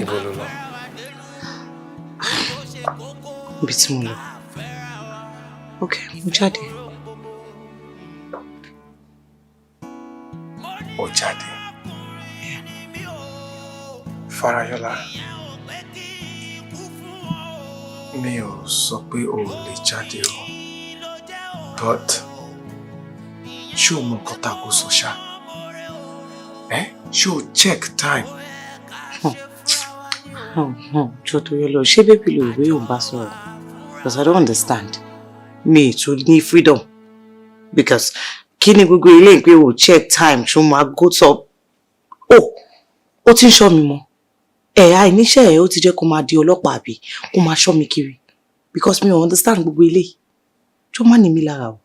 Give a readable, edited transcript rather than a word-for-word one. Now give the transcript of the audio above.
Níbo ló lọ? Ibi tí mo lọ. Ok, mo jáde. Ó jáde. Farayọlá, mi ò sọ pé o ò lè jáde o, but ṣé o mọ nǹkan tá a kò sọ ṣá? Ẹ ṣé o check time? Jọ, torí lọ, ṣé baby ló ìwé yóò bá sọ̀rọ̀? Because I don't understand. Mi ì tún ní freedom. Because kí ni gbogbo ilé ìpè o check time, ṣó máa go top? Oh, ó ti ń ṣọ́ mi mọ́. Ẹ̀ àìníṣẹ́ ẹ̀, ó ti jẹ́ kó máa di ọlọ́pàá àbí kó máa ṣọ́ mi kiri. Because mi ò understand gbogbo ilé. Jọ, má ní mi lára o.